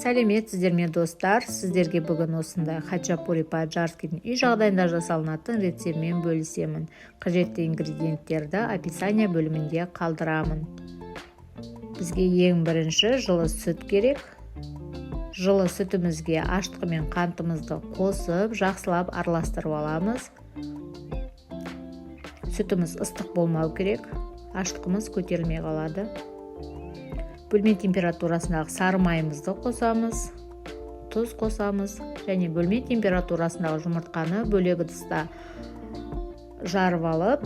Сәлеметсіздер ме, достар? Сіздерге бүгін осындай хачапури по-аджарскийдің үй жағдайында жасалынатын рецептімен бөлісемін. Қажетті ингредиенттерді описание бөлімінде қалдырамын. Бізге ең бірінші жылы сүт керек. Жылы сүтімізге ашытқы мен қантымызды қосып, жақсылап араластырып аламыз. Сүтіміз ыстық болмау керек, ашытқымыз көтерілмей қалады. Бөлме температурасындағы сары майымызды қосамыз, тұз қосамыз және бөлме температурасындағы жұмыртқаны бөлек ыдыста жарып алып,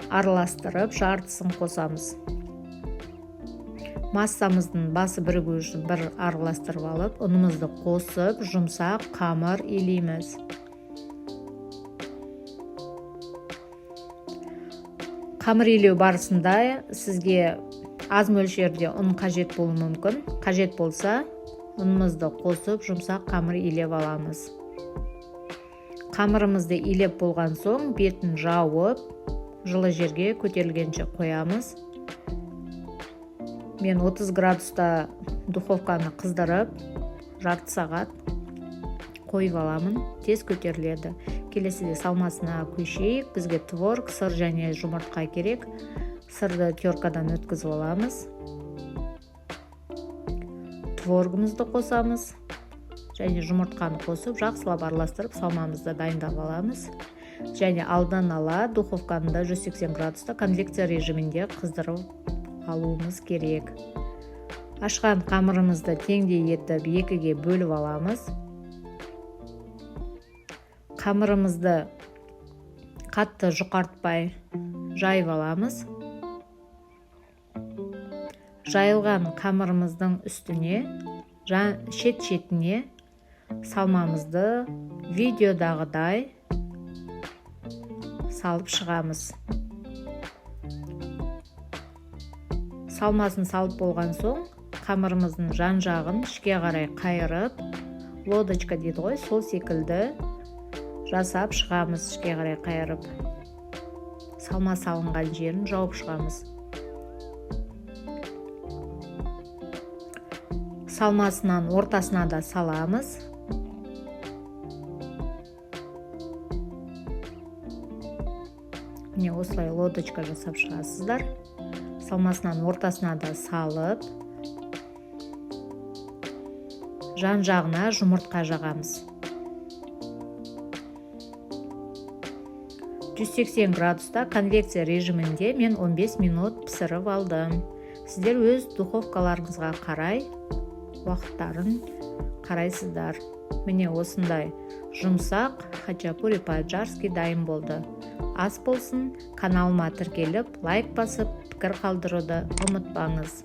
араластырып, жартысын қосамыз. Массамыздың басы бірігу үшін бір араластырып алып, ұнымызды қосып, жұмсақ қамыр илейміз. Қамыр илеу барысында сізге аз мөлшерде ұн қажет болуы мүмкін. Қажет болса, ұнымызды қосып, жұмсақ қамыр илеп аламыз. Қамырымызды илеп болған соң, бетін жауып, жылы жерге көтерілгенше қоямыз. Мен 30 градуста духовканы қыздырып, жарты сағат қойып аламын, тез көтеріледі. Келесіде салмасына көшейік. Бізге творог, сыр және жұмыртқа керек. Сырды теркадан өткізіп аламыз, творогымызды қосамыз және жұмыртқаны қосып, жақсылап араластырып, салмамызды дайындап аламыз. Және алдын ала духовканы да 180 градуста конвекция режимінде қыздырып алуымыз керек. Ашқан қамырымызды теңдей етіп екіге бөліп аламыз. Қамырымызды қатты жұқартпай жайып аламыз. Жайылған қамырымыздың үстіне, шет шетіне салмамызды видеодағыдай салып шығамыз. Салмасын салып болған соң, қамырымыздың жан жағын ішке қарай қайырып, лодочка дейді ғой, сол секілді жасап шығамыз. Ішке қарай қайырып, салма салынған жерін жауып шығамыз. Салмасынан ортасына да саламыз. Міне, осылай лодочка жасап шығасыздар. Салмасынан ортасына да салып, жан жағына жұмыртқа жағамыз. 180 градуста конвекция режимінде мен 15 минут пісіріп алдым. Сіздер өз духовкаларыңызға қарай уақыттарын қарайсыздар. Міне, осындай жұмсақ хачапури по-аджарски дайын болды. Ас болсын! Каналыма тіркеліп, лайк басып, пікір қалдыруды ұмытпаңыз.